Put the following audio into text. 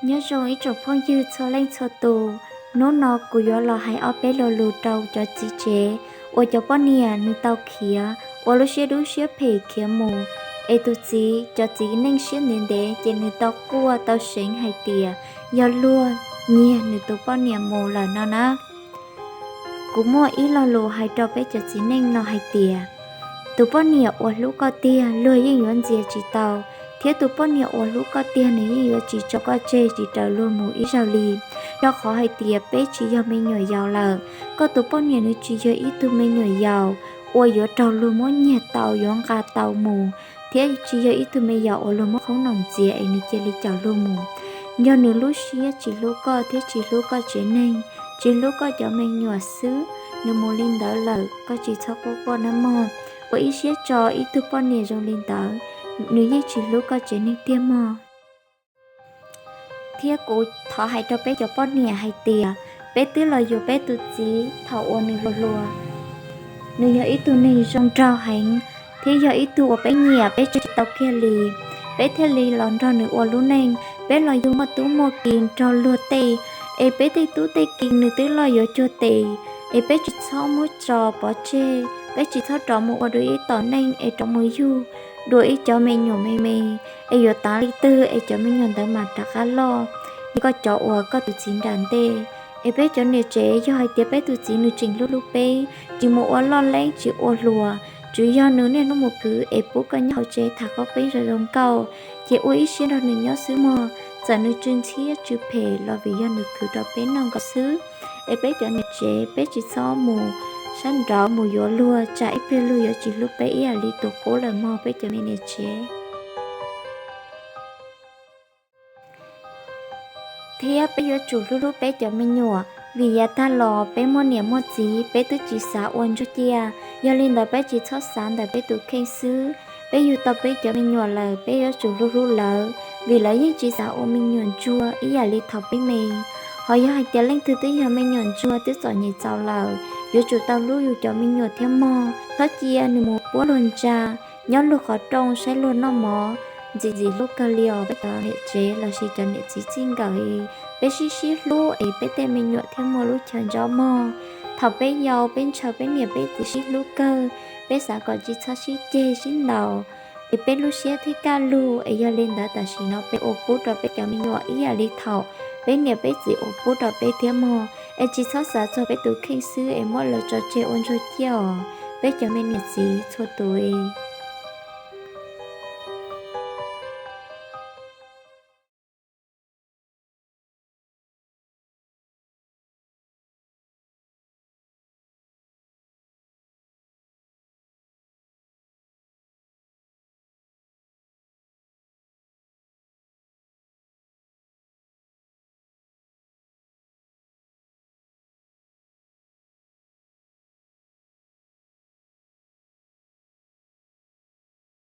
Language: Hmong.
Nyob zoo ib tsoom phooj ywg txhua leej txhua tus, hnub no kuv yuav los hais ob peb lo lus rau cov txiv tsev uas cov poj niam nws tau khiav ua lub siab dub siab phem khiav mus, es tus txiv, cov txiv neej siab ntev ntev ces nws tau quaj tau seev hais tias yog luag nyiag nws tus poj niam mus lawm no na. Kuv muaj ib lo lus hais rau peb cov txiv neej no hais tias, tus poj niam uas hlub koj tiag luag yeej yuav ntxias tsis tau, thiab tus poj niam uas hlub koj tiag nws yeej yuav tsis tso koj tseg tsis raws luag mus ib zaug li. Rau qhov hais tias peb tsis yog me nyuam yaus lawm, koj tus poj niam nws tsis yog ib tug me nyuam yaus uas yuav raug luag muab nyiag tau yuav nqa tau mus, thiab tsis yog ib tug me yaus uas luag muab qhoob noom txiav es nws cia li caum luag mus. Yog nws lub siab tsis hlub koj thiab tsis hlub koj tsev neeg, tsis hlub koj cov me nyuam xwb, nws mus li ntawd lawm koj tsis txhob quaj quaj nawb mog. Ua ib siab tso ib tug poj niam zoo li ntawd, nws yeej tsis hlub koj tsev neeg tiag mog. Thiab kuv thov hais rau peb cov poj niam hais tias, peb twb los yuav peb tus txiv thaum uas nws hluas hluas, nws yog ib tug neeg zoo nraug heev, thiab yog ib tug uas peb nyiam peb tsis tau kiag li, peb thiaj li los nrog nws ua lub neej. Peb los yug muaj tub muaj ki nrog luag tej, es peb tej tub tej ki nws twb loj yuav cuag tes, es peb tsis txhob muab tso pov tseg, peb tsis txhob rov mus ua dua ib tom neej es rov mus yug dua ib cov me nyuam me me, es yuav tav li twg es cov me nyuam ntawd mam rov qab loj li koj cov uas koj tus txiv nram ntej. Es peb cov niam tsev yog hais tias peb tus txiv nws tseem hlub hlub peb, tsis mus ua loj leeb tsis ua hluas, tsuas yog nws niaj hnub mus khwv es pub koj nyob hauv tsev tham qhov peb zoo zoo nkauj, ces ua ib siab nrog nws nyob xwb mog. Txawm nws tsw ntxhiab tsw phem los vim yog nws khwv rau peb noj nkaus xwb. Es peb cov niam tsev peb tsis txhob mus sab nraud mus yuav luag, tsam ib pliag luag yuav tsis hlub peb ib yam li tus qub lawm mog peb cov me niam tsev. Thiab peb yuav tsum hlub hlub peb cov me nyuam, vim yav tag los peb muaj niam muaj txiv peb twb tsis xav ua ntsuag ciaj, yog li ntawd peb tsis txhob xav ntawm peb tus kheej xwb. Peb yug tau peb cov me nyuam lawm peb yuav tsum hlub hlub lawv, vim lawv yeej tsis xav ua me nyuam ntsuag ib yam li thaum peb me. Ho yog hais tias leej twg twb yog me nyuam ntsuag twb txom nyem txaus lawm, yuav tsum tau hlub yus cov me nyuam thiab mog. Txhob cia nws mus puab luag ntsa, nyob luag qhov rooj saib luag noj mov, ntxim ntxim hlub kawg li os peb cov niam tsev lossis cov niam txiv txij nkawm. Peb sib sib hlub es peb tej me nyuam thiaj muaj lub chaw nco mog. Thaum peb yau peb ntshaw peb niam peb txiv sib hlub kawg, peb xav kom tsis txhob sib ceg sib ntaus, es peb lub siab thiaj kaj lug. Es yog li ntawd tam sim no peb ua pub rau peb cov me nyuam ib yam li thaum peb niam peb txiv ua pub rau peb thiab mog. Es tsis txhob xav txog peb tus kheej xwb es muab lawv tso tseg ua ntsuag ciaj os peb cov me niam txiv txhua tus.